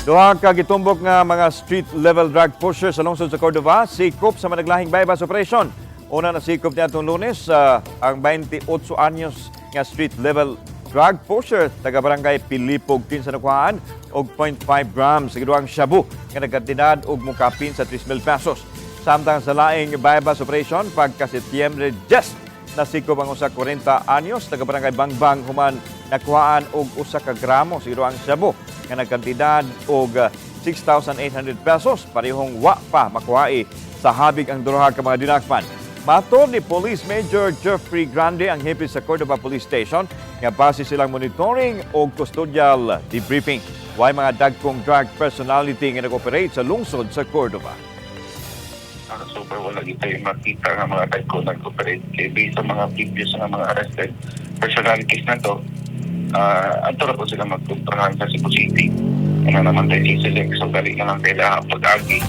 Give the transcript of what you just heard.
Duha ka gitumbok nga mga street level drug pusher sa lungsod sa Cordova sikop sa managlahing buy-bust operation. Una na sikop niadtong Lunes ang 28 anyos nga street level drug pusher taga Barangay Pilipog, kinsa nakuhaan og 0.5 grams sa giduang shabu nga nagkantidad og mukapin sa 3,000 pesos. Samtang sa laing buy-bust operation pagka Setyembre 10, nasikop ang usa 40 anyos taga Barangay Bangbang human nakuhaan og usa ka gramo sa giduang shabu nga nagkantidad og 6,800 pesos. Parehong wa pa makuhae sa habig ang duha ka mga dinakpan. Matod ni Police Major Jeffrey Grande, ang hepe sa Cordova Police Station, nga base silang monitoring og custodial debriefing, way mga dagkong drug personality nga nag-operate sa lungsod sa Cordova. Super wala kita yung makita nga mga dagko nag-operate kay based sa mga previous nga mga arrested personalities na to, adto ra po sila magkumprahan sa Cebu City. Ano naman tayo si Select, so dali na lang kaila pag-agi.